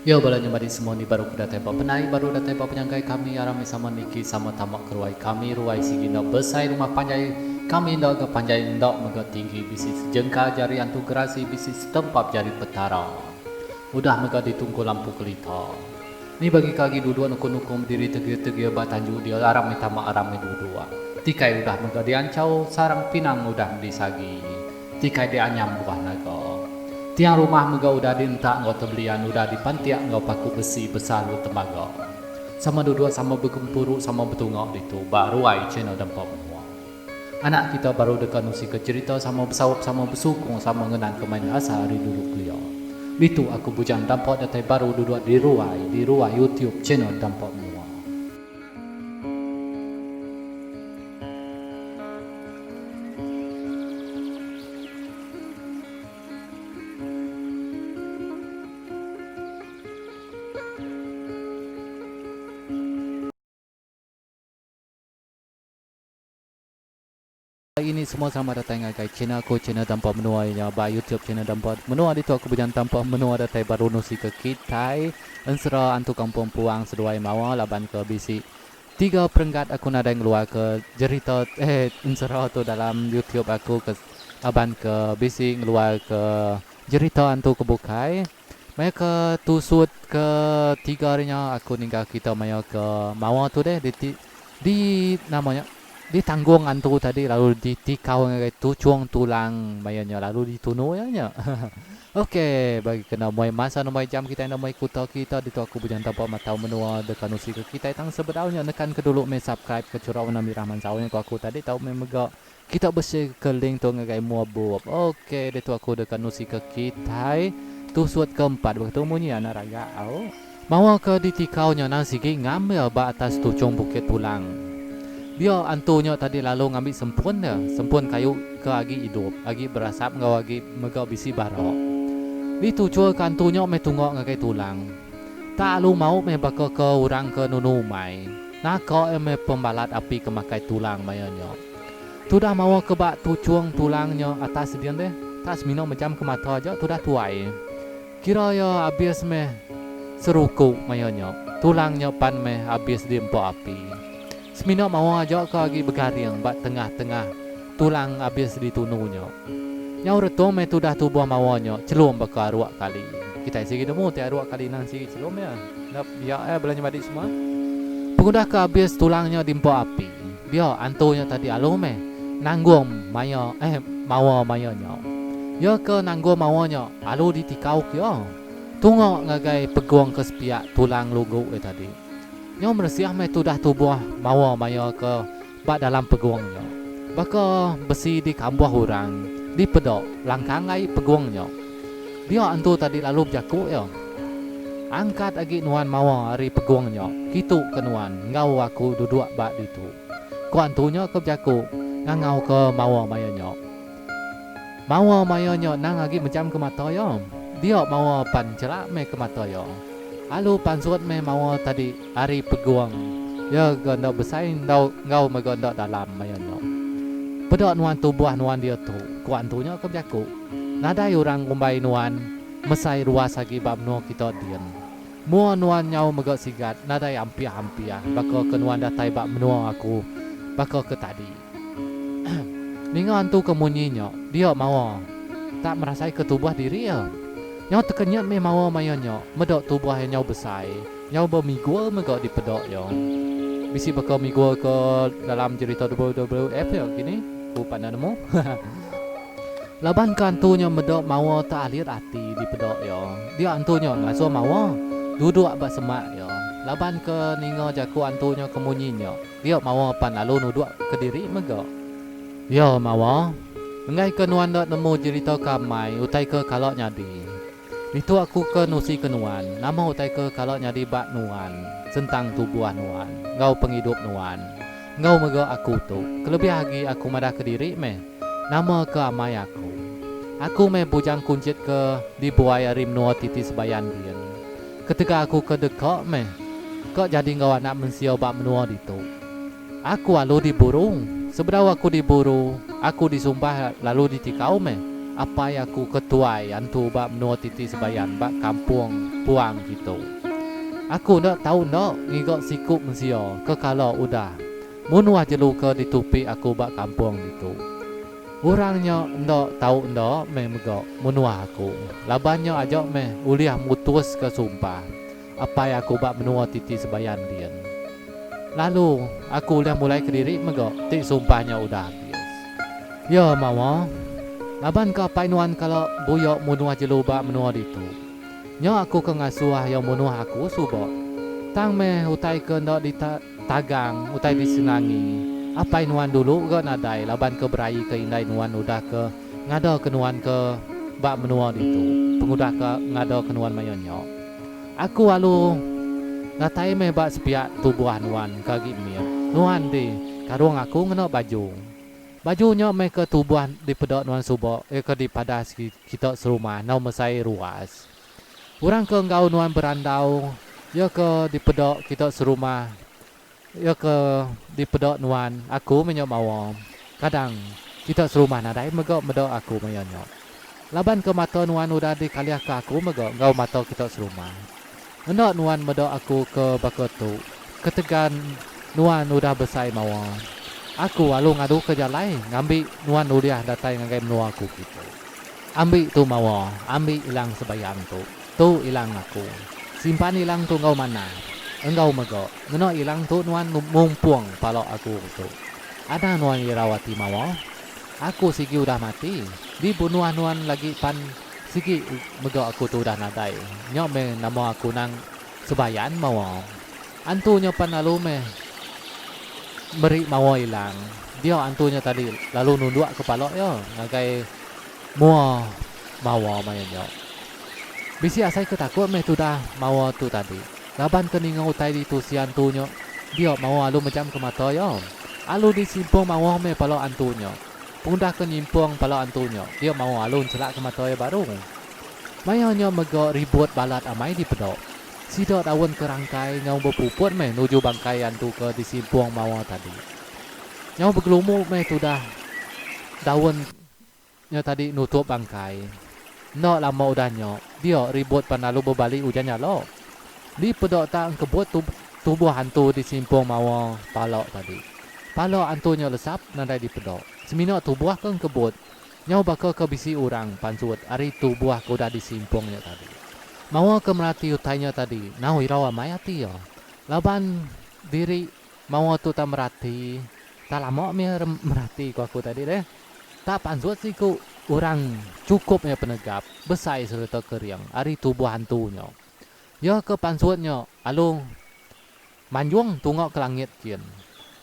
Yo bala nya madi semua ni baru ke datai ba penai baru datai ba penyangkai kami aram meh sama niki sama tama ke ruai kami ruai sigi enda besai rumah panjai kami enda ga panjai enda mega tinggi bisi sejengkal jari antu gerasi bisi setempap jari petara udah mega ditungku lampu kelita ni bagi ke agi duduk nukung nukung bediri tegir tegir ba tanju dia aram meh tama aram meh duduk tikai udah mega dianchau sarang pinang udah medi sagi. Tikai dianyam buah naga. Tiang rumah mega udah dientak enggau tebelian udah dipantik enggau paku besi besalu tembaga. Sama duduk sama begempuru sama betunga ditu ba ruai channel Dempa Menua. Anak kita baru deka nusika cherita sama besaup sama besukung sama ngenanka main asal ari dulu kelia. Ditu aku Bujang Dampa datai baru duduk di ruai di ruai YouTube channel Dampa Menua. Ini semua selamat datai ngagai channel aku channel Dampa Menua iya nya ba YouTube channel Dampa Menua ditu aku bejan Tampa Menua datai baru nusi ke kitai ensera antu kampung puang seduai mawa laban ke bisi Tiga perenggat aku nadai ngeluar ke jerita eh ensera tu dalam youtube aku ke laban ke bisi ngeluar ke jerita antu ke bukai. Maya ke tusut ke tiga ari nya aku ninggal kita maya ke mawa tu deh di di nama nya ditanggung antu tadi lalu ditikau ngagai tuchung tulang maya nya lalu ditunu iya nya. Ok bagi ke enda muai masa enda muai jam kitai enda muai kuta kita ditu aku bejantau ba matau menua deka nusi ke kitai tang sebedau nya nekan ke dulu meh subscribe ke chura warna mirah mansau nya ko aku tadi tau meh mega kita beshare ke link tu ngagai mua bup. Ok ditu aku deka nusi ke kitai tusut ke empat baka tu munyi anak raga au. Mawa ke ditikau nya nang sigi ngambil ba atas tuchung bukit tulang. Dia antu nya tadi lalu ngambi sempun dia, sempun kayu ke agi idup, agi berasap enggau agi mega bisi bara. Dituchur ke antu nya meh tunga ngagai tulang. Tak alu mau meh baka ke orang ke nunu umai. Naka iya meh pembalat api ke makai tulang maya nya. Tudah mawa ke ba tuchung tulang nya atas din deh, tak semina mejam ke mata aja tudah tuai. Kira iya abis meh seruku maya nya. Tulang nya pan meh abis diempa api. Semina mawa aja ke agi begaring ba tengah-tengah tulang abis ditunu nya. Nyau retung meh tudah tubuh mawa nya chelum baka aruk kali. Kitai sigi nemu ti aruk kali nang sigi chelum iya. Enda pia iya bala nyemadik semua. Pengudah ke abis tulang nya diempa api, dia antu nya tadi alu meh nanggung maya eh mawa maya nya. Iya ke nanggung mawa nya alu ditikau ke iya. Tunga ngagai pegung ke sepiak tulang lunggu iya tadi. Nyau meresih meh tudah tubuh mawa maya ke ba dalam pegung nya. Baka besi dikambuh orang dipeda langkang ai pegung nya. Dia antu tadi lalu bejaku iya. Angkat agi nuan mawa ari pegung nya kitu ke nuan enggau aku duduk ba ditu. Ku antu nya ke bejaku ngangau ke mawa maya nya. Mawa maya nya nang agi mejam ke mata iya. Dia mawa pan chelak meh ke mata iya. Alu pansut meh mawa tadi ari pegung iya ga enda besai enggau enggau mega enda dalam maya nya. Peda nuan tubuh nuan diatu, ku antu nya ke bejaku. Nadai orang ngumbai nuan mesai ruas agi ba menua kita din. Mua nuan nyau mega sigat nadai ampiah-ampiah baka ke nuan datai ba menua aku baka ke tadi. Ninga antu ke munyi nya, dia Mawa tak merasai ke tubuh diri iya. Nyau tekenyit mih Mawa maya nya meda tubuh iya nyau besai, nyau bemigul mega dipeda iya. Bisi baka migul ke dalam jerita WWF iya kini, ku Panda nemu. Laban ke antu nya meda Mawa tak alit ati dipeda iya, dia antu nya ngasuh Mawa duduk ba semak iya. Laban ke ninga jaku antu nya ke munyi nya. Iya mawa pan lalu nuduk kediri mega. Iya mawa, enggai ke nuan enda nemu jerita ke amai utai ke kala nyadi. Ditu aku ke nusi ke nuan nama utai ke kala nyadi ba nuan sentang tubuh nuan enggau pengidup nuan enggau mega aku tu. Kelebih agi aku madah kediri meh nama ke amai aku. Aku meh bujang kunchit ke dibuai ari menua titi sebayan din. Ketegal aku ke deka meh ka jadi enggau anak mensia ba menua ditu. Aku alu diburu. Sebedau aku diburu, aku disumpah lalu ditikau meh apai aku ke tuai antu ba menua titi sebayan ba kampung. Puang kitu. Aku enda tau enda ngiga siku mensia ke kala udah munuh jelu ke ditupi aku ba kampung ditu. Orang nya enda tau enda meh mega munuh aku laban nya aja meh ulih mutuska sumpah apai aku ba menua titi sebayan din. Lalu aku ulih mulai kediri mega ti sumpah nya udah abis. Ya mawa, laban ke apai nuan kala buya munuh jelu ba menua ditu. Nya aku ke ngasuh iya munuh aku suba. Tang meh utai ke enda ditagang, utai disenangi, apai nuan dulu ga nadai laban ke beraie ke indai nuan udah ke ngada ke nuan ke ba menua ditu pengudah ke ngada ke nuan maya nya. Aku alu datai meh ba sepiak tubuh nuan ke agi mit. Nuan di karung aku ngena baju. Baju nya meh ke tubuh dipeda nuan suba iya ke dipadah kita serumah enggau mesai ruas. Orang ke enggau nuan berandau iya ke dipeda kita serumah iya ke dipeda nuan aku meh nya mawa. Kadang kita serumah nadai mega meda aku maya nya. Laban ke mata nuan udah dikalihka aku mega enggau mata kita serumah. Enda nuan meda aku ke baka tu ketegal nuan udah besai mawa. Aku alu ngaduka jalai ngambi nuan ulih datai ngagai menua aku kitu. Ambi tu mawa, ambi ilang sebayang tu. Tu ilang aku. Simpan ilang tu enggau manah. Enggau mega, ngena ilang tu nuan mumpung pala aku tu. Anang nuan irau ati mawa. Aku sigi udah mati. Dibunuh nuan lagi pan sigi mega aku tu udah nadai. Nya meh nama aku nang sebayan mawa. Antu nya pan lalu meh meri mawa ilang. Dia antu nya tadi lalu nunduk ke pala iya ngagai mua mawa maya nya. Bisi asai ke takut meh tudah mawa tu tadi. Laban ke ninga utai ditusi antu nya, dia mawa alu mejam ke mata iya. Alu disimpung mawa meh pala antu nya. Pengudah ke nyimpung pala antu nya, dia mawa alu enchelak ke mata iya baru. Maya nya mega ribut balat amai dipeda. Sida daun ke rangkai nyau bepuput meh nuju bangkai antu ke disimpung mawa tadi. Nyau begelumu meh tudah daun nya tadi nutup bangkai. Enda lama udah nya, dia ribut pan lalu bebali ujan nyala. Dipeda tak engkebut tubuh antu disimpung mawa pala tadi. Pala antu nya lesap nadai dipeda. Semina tubuh ke engkebut Nyau baka ke bisi orang pansut ari tubuh ke udah disimpung nya tadi. Mawa ke merati utai nya tadi, nau irau amai ati iya. Laban diri mawa tu tak merati, tak lama mih merati ku aku tadi deh. Tak pansut siku orang chukup nya penegap, besai sereta kering ari tubuh antu nya. Iya ke pansut nya alu Manjung tunga ke langit kin.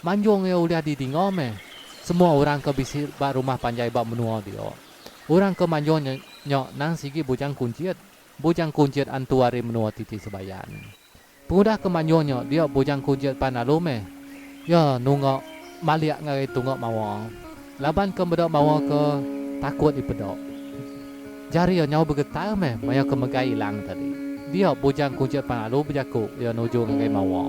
Manjung iya ulih didinga meh semua orang ke bisi ba rumah panjai ba menua dia. Orang ke manjung nya nya nang sigi Bujang Kunchit. Bujang Kunchit antu ari menua Titi Sebayan. Pengudah ke manjung nya dia Bujang Kunchit pan lalu meh iya nunga malik ngagai tunga mawa. Laban ke meda mawa ke takut dipeda. Jari iya nyau begetar meh maya ke megai ilang tadi. Dia Bujang Kunchit pan lalu bejaku iya nuju ngagai Mawa.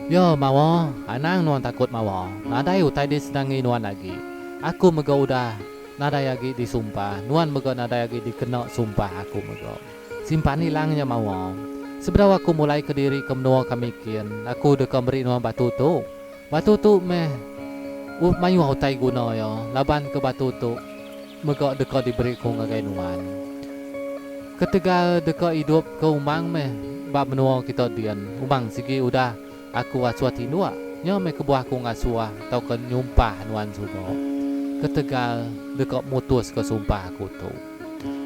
Ya Mawa, anang nuan takut Mawa. Nadai utai disenangi nuan agi. Aku mega udah nadai agi disumpah, nuan mega nadai agi dikena sumpah aku mega. Simpan ilang nya Mawa. Sebedau aku mulai kediri ke menua kami kin, aku deka meri nuan batu tu. Batu tu meh mayuh utai guna iya laban ke batu tu mega deka diberi ku ngagai nuan. Ketegal deka idup ke umang meh ba menua kita din, umang sigi udah aku asuh tinduk, nya meh kebuah aku ngasuh tauka nyumpah nuan suba. Ketegal deka mutuska sumpah aku tu.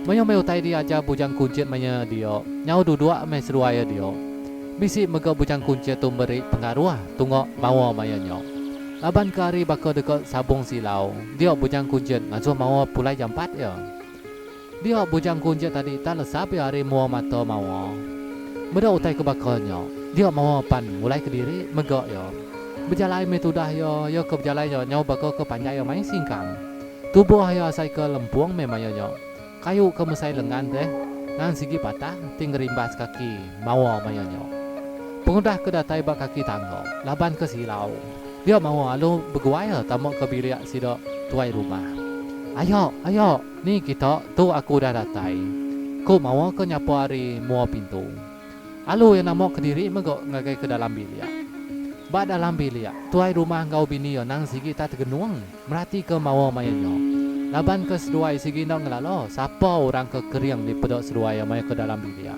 Mayuh meh utai diajar Bujang Kunchit maya dia, nyau duduk meh seduai iya dia. Bisi mega Bujang Kunchit tu meri pengaruh tunga mawa maya nya. Laban ke hari baka deka sabung silau, dia Bujang Kunchit ngasuh mawa pulai jampat iya. Dia Bujang Kunchit tadi tak lesap iya ari mua mata mawa. Meda utai ke baka nya, dia mawa pan mulai kediri mega iya. Bejalai meh tudah iya, iya ke bejalai nya nyau baka ke panjai amai singkang. Tubuh iya asai ke lempung meh maya nya. Kayu ke mesai lengan deh nang sigi patah ti ngerimbas kaki mawa maya nya. Pengudah ke datai ba kaki tangga laban ke silau, dia mawa alu beguai tama ke bilik sida tuai rumah. Ayo, ayo, ni kita tu aku udah datai. Ku Mawa ke nyapa ari mua pintu. Alu iya nama kediri mega ngagai ke dalam bilik. Ba dalam bilik, tuai rumah enggau bini iya nang sigi tak tegenung meratika Mawa maya nya. Laban ke seduai sigi enda ngelala sapa orang ke kering dipeda seduai iya maya ke dalam bilik.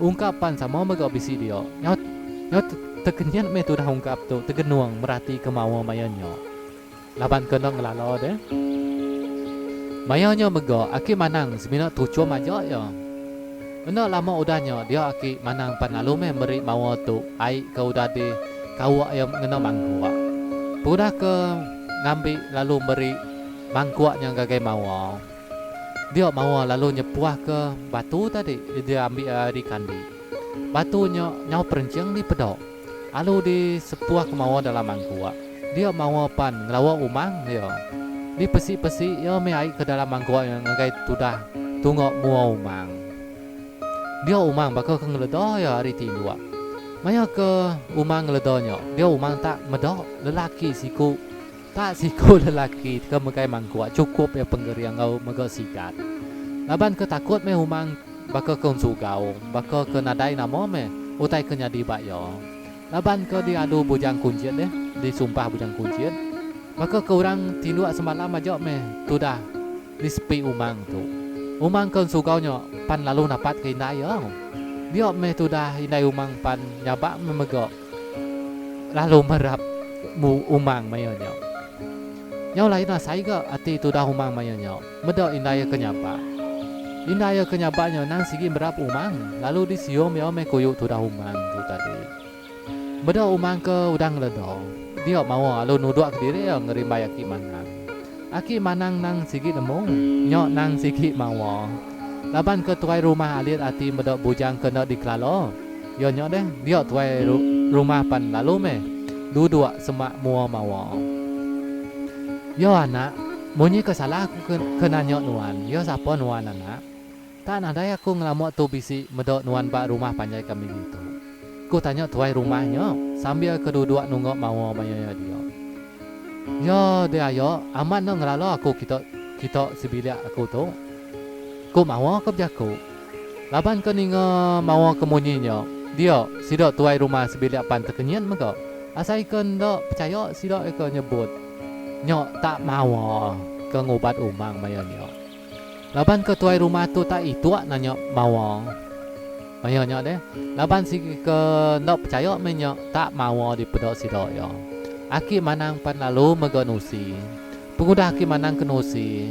Ungkap pan sama mega bisi dia. Nyau nyau tekenyit meh tudah ungkap tu tegenung meratika Mawa maya nya. Laban ke enda ngelala deh. Maya nya mega aki Manang semina tuchum aja iya. Enda lama udah nya dia aki Manang pan lalu meh meri mawa tu ai ke udah di kauk iya ngena mangkuk. Pengudah ke ngambi lalu meri mangkuk nya ngagai mawa. Dia mawa lalu nyepuah ke batu tadi dia ambi ari kandi. Batu nya nyau perenching dipeda. Alu di sepuh ke mawa dalam mangkuk. Dia mawa pan ngelawa umang iya. Di pesi-pesi iya meh ai ke dalam mangkuk iya ngagai tudah tunga mua umang. Dia umang baka ke ngeleda iya ari ti induk. Maya ke umang ngeleda nya, dia umang tak meda lelaki siku tak siku lelaki ke megai mangkuk chukup iya penggering enggau mega sigat. Laban ke takut meh umang Baka ke ensugau, baka ke nadai nama meh utai ke nyadi ba iya. Laban ke diadu Bujang Kunchit deh, disumpah Bujang Kunchit. Baka ke orang tinduk semalam aja meh tudah disepi umang tu. Umang ke ensugau nya pan lalu napat ke indai iya. Dia meh tudah indai umang pan nyabak meh mega lalu merap umang maya nya. Nyau lain asai ga ati tudah umang maya nya. Meda indai iya ke nyabak. Indai iya ke nyabak nya nang sigi merap umang lalu disium iya meh kuyu tudah umang tu tadi. Meda umang ke udah ngeleda, dia mawa lalu nuduk kediri iya ngerimbai aki manang. Aki manang nang sigi nemu nya nang sigi mawa. Laban ke tuai rumah alit ati meda bujang ke enda dikelala iya nya deh, dia tuai rumah pan lalu meh duduk semak mua mawa. Iya anak, munyi ke salah aku ke ke nanya nuan, iya sapa nuan anak? Tak nadai aku ngelama tu bisi meda nuan ba rumah panjai kami ditu. Ku tanya tuai rumah nya sambil ke duduk nunga mawa maya iya dia. Iya deh aya, amat enda ngelala aku kita kita sebilik aku tu. Ku mawa ke bejaku. Laban ke ninga mawa ke munyi nya, dia sida tuai rumah sebilik pan tekenyit mega. Asai ke enda pechaya sida ke nyebut nya tak mawa ke ngubat umang maya nya. Laban ke tuai rumah tu tak ituk nanya mawa maya nya deh. Laban sigi ke enda pechaya meh nya tak mawa dipeda sida iya. Aki Manang pan lalu mega nusi. Pengudah Aki Manang ke nusi,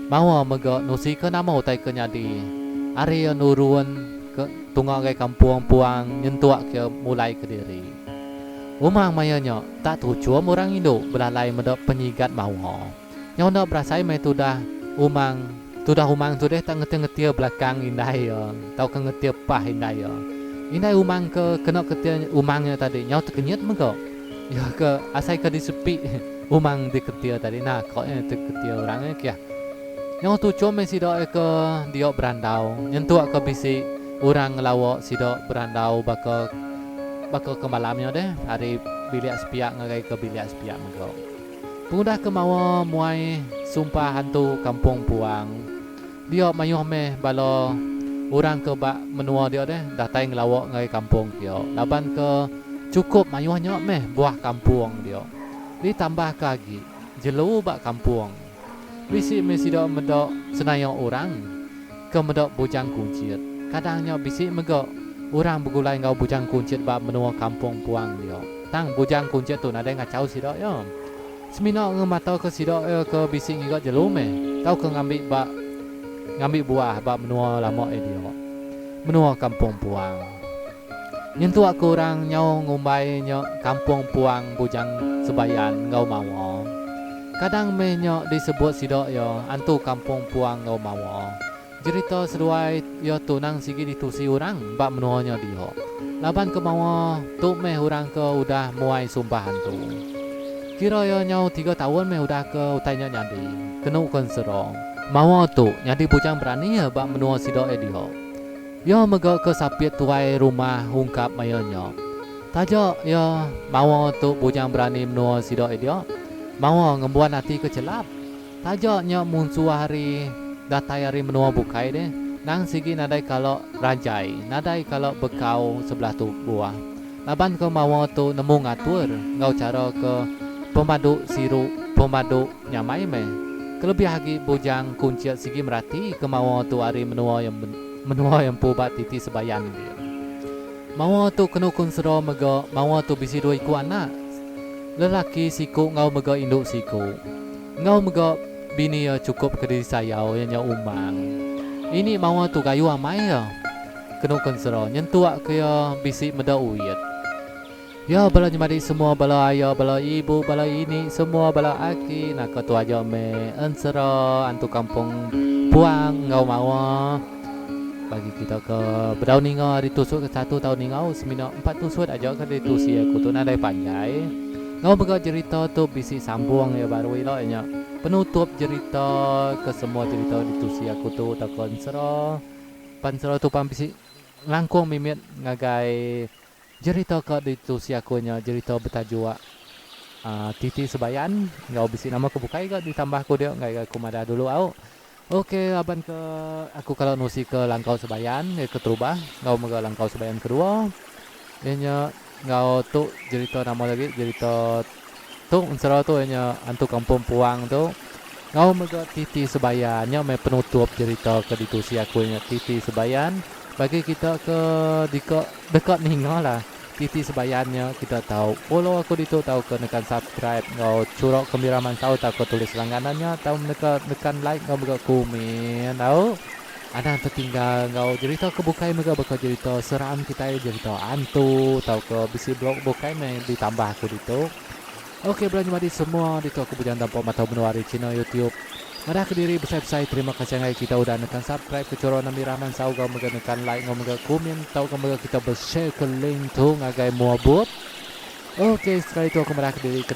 mawa mega nusi ke nama utai ke nyadi ari iya nurun ke tunga ngagai kampung puang nyentuk ke mulai kediri. Umang maya nya tak tuchum orang indu belalai meda penyigat mawa. Nyau enda berasai meh tudah Umang tudah Umang tu deh tak ngetir-ngetir belakang indai iya tauka ngetir pah indai iya. Indai Umang ke kena ketir Umang nya tadi nyau tekenyit mega. Iya ke asai ke disepi Umang diketir tadi nah ko iya teketir orang nya kiah. Nyau tuchum meh sida iya ke dia berandau nyentuk ke bisi orang ngelawa sida berandau baka Baka ke malam nya deh, ari bilik sepiak ngagai ke bilik sepiak mega. Pengudah ke mawa muai sumpah antu kampung puang, dia mayuh meh bala orang ke ba menua dia deh datai ngelawa ngagai kampung dia laban ke chukup mayuh nya meh buah kampung dia. Ditambah ke agi, jelu ba kampung. Bisi meh sida meda senaya orang ke meda Bujang Kunchit. Kadang nya bisi mega orang begulai enggau Bujang Kunchit ba menua kampung puang dia. Tang Bujang Kunchit tu nadai ngachau sida iya. Semina ngemataka sida iya ke bisi ngiga jelu meh tauka ngambi ba ngambi buah ba menua lama iya dia. Menua kampung puang. Nyentuk ke orang nyau ngumbai nya Kampung Puang Bujang Sebayan enggau Mawa. Kadang meh nya disebut sida iya Antu Kampung Puang enggau Mawa. Jerita seduai iya tu nang sigi ditusi orang ba menua nya dia. Laban ke Mawa tu meh orang ke udah muai sumpah antu. Kira iya nyau tiga taun meh udah ke utai nya nyadi. Kenu ke ensera. Mawa tu nyadi bujang berani ba menua sida iya dia. Iya mega ke sapit tuai rumah ungkap maya nya. Taja iya mawa tu bujang berani menua sida iya dia, mawa ngembuan ati ke chelap. Taja nya munsuh ari datai ari menua bukai deh. Nang sigi nadai kala rajai, nadai kala bekau sebelah tubuh. Laban ke mawa tu nemu ngatur enggau chara ke pemadu siru pemadu nyamai meh. Kelebih agi bujang kunchit sigi merati ke mawa tu ari menua menua empu ba titi sebayan din. Mawa tu kenu ku ensera mega mawa tu bisi dua iku anak. Lelaki siku enggau mega indu siku. Enggau mega bini iya chukup ke disayau iya nya Umang. Ini mawa tu gayu amai iya. Kenu ke ensera nyentuk ke iya bisi meda uit. Ya bala nyemadi semua bala aya bala ibu bala ini semua bala aki naka tu aja meh ensera antu kampung puang enggau mawa. Bagi kita ke bedau ninga ari tusut ke satu tau ninga au semina empat tusut aja ke ditusi aku tu nadai panjai. Enggau mega jerita tu bisi sambung iya baru ila iya nya penutup jerita ke semua jerita ditusi aku tu tauka ensera. Pan ensera tu pan bisi ngelangkung mimit ngagai jerita ke ditusi aku nya jerita betajuk aaa Titi Sebayan enggau bisi nama ke bukai ga ditambah aku dia enggai ga aku madah dulu au. Ok laban ke aku kala nusi ke Langkau Sebayan iya keterubah enggau mega Langkau Sebayan kedua iya nya enggau tu jerita nama lagi jerita tu ensera tu iya nya Antu Kampung Puang tu enggau mega Titi Sebayan nya meh penutup jerita ke ditusi aku iya nya Titi Sebayan bagi kita ke deka deka ninga lah. Titi sebayan nya kita tau follow aku ditu tauka nekan subscribe enggau churok ke mirah mansau tauka tulis langganan nya tau neka nekan like enggau mega komen tau. Anang tetinggal enggau jerita ke bukai mega baka jerita seram kitai jerita antu tauka bisi blog bukai meh ditambah aku ditu. Ok bela nyemadi semua ditu aku bejang dampa matau menua ari channel youtube. Madah kediri besai besai terima kasih ngagai kita udah nekan subscribe ke channel Nami Rahman Sau gau mega nekan like enggau mega komen tauka mega kita be share ke link tu ngagai mua bup. Ok sekali tu aku madah kediri ke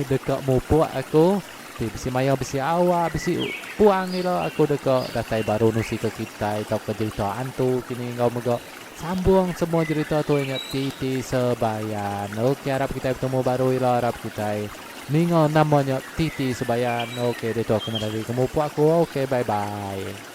deka mupuk aku ti bisi maya bisi awak bisi puang ila aku deka datai baru nusi ke kitai tauka jerita antu kini enggau mega Sambung semua jerita tu inya TT Sebayan. Ok arap kitai betemu baru ila arap kitai ninga nama nya TT Sebayan. Ok diatu aku madah diri ke mupuk aku ok bye bye.